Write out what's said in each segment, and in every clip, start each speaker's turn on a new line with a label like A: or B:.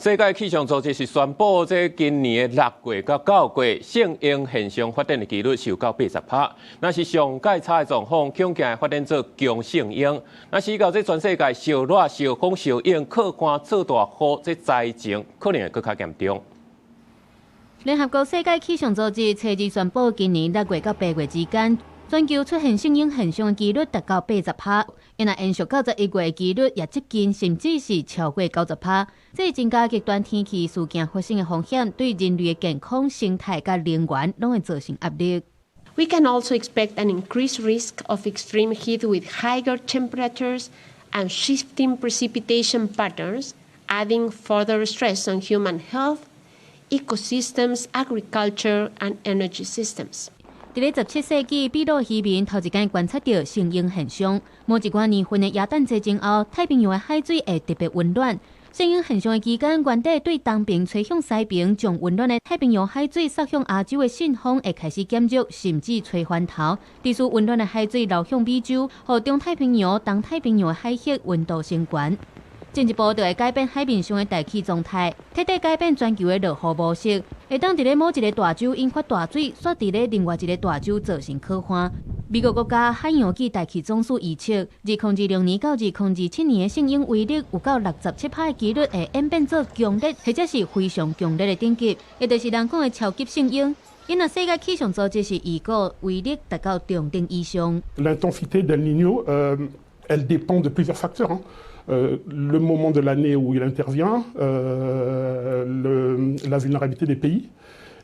A: 世界氣象組織是宣布，這今年的6月到9月，聖嬰現象發展的幾率是有到80趴。若是上蓋差的狀況，恐驚會發展做強聖嬰。若是到這全世界燒熱、燒風、燒湧、洘乾、做大雨，這災情可能會閣較嚴重。
B: 聯合國世界氣象組織初二宣布，今年6月到8月之間，全球出現聖嬰現象的幾率達到80趴，若延續到11月的幾率也接近，甚至是超過90趴。這增加極端天氣事件發生的風險，對人類的健康、生態佮能源攏會造成壓力。
C: We can also expect an increased risk of extreme heat with higher temperatures and shifting precipitation patterns, adding further stress on human health, ecosystems, agriculture and energy systems.
B: 佇咧17世紀，秘魯漁民頭一擺觀察著聖嬰現象。某一寡年份的耶誕節前後，太平洋的海水會特別溫暖。聖嬰現象的期間，原底對東爿吹向西爿，將溫暖的太平洋海水掃向亞洲的信風會開始減弱，甚至吹翻頭。致使溫暖的海水流向美洲，予中太平洋、東太平洋的海域溫度升懸。進一步就會改變海面上的大氣狀態，徹底改變全球的落雨模式。會當佇咧某一个大洲引發大水，煞佇咧另外一个大洲造成洘旱。美國國家海洋暨大氣總署預測，2026年到2027年的聖嬰威力有到67趴的幾率會演變做強烈或者是非常強烈的等級，也就是人講的超級聖嬰。因為世界氣象組織是預估威力達到中等以上。
D: L'intensité d'El Niño, elle dépend de plusieurs facteurs, hein. Le moment de l'année où il intervient, la vulnérabilité des pays.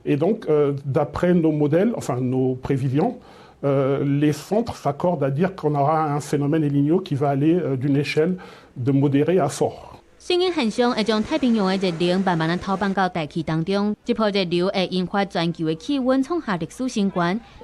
D: Et donc, d'après nos modèles, enfin nos prévisions, les centres s'accordent à dire qu'on aura un phénomène El Niño qui va aller d'une échelle de modéré à fort.
B: 聖嬰現象會將太平洋的熱能慢慢仔偷放到大氣當中，這波熱流會引發全球的氣溫創下歷史新高。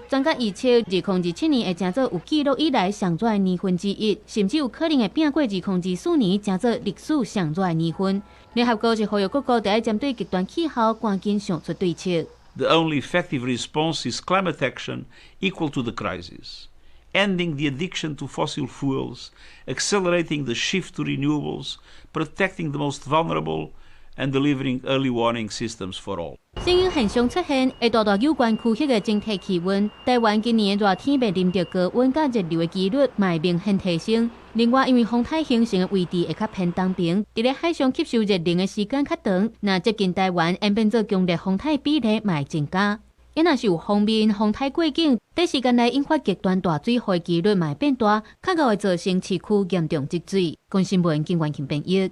B: 專家預測，2027年會成做有記錄以來上熱的年份之一，甚至有可能會拚過2024年，成做歷史上熱的年份。聯合國是呼籲各國得愛針對極端氣候，趕緊想出對策。
E: The only effective response is climate action equal to the crisis, ending the addiction to fossil fuels, accelerating the shift to renewables, protecting the most vulnerable, and delivering early warning systems for all.
B: 聖嬰現象出現，會大大有關區域的整體氣溫。台灣今年的熱天面臨著高溫佮熱流的幾率，嘛會明顯提升。另外，因為風颱形成的位置會較偏東爿，佇咧海上吸收熱能的時間較長，若接近台灣演變做強烈風颱比例嘛會增加。若是有鋒面風颱過境，短時間內引發極端大水禍幾率嘛會變大，較會造成市區嚴重積水。公視新聞，金元慶編譯。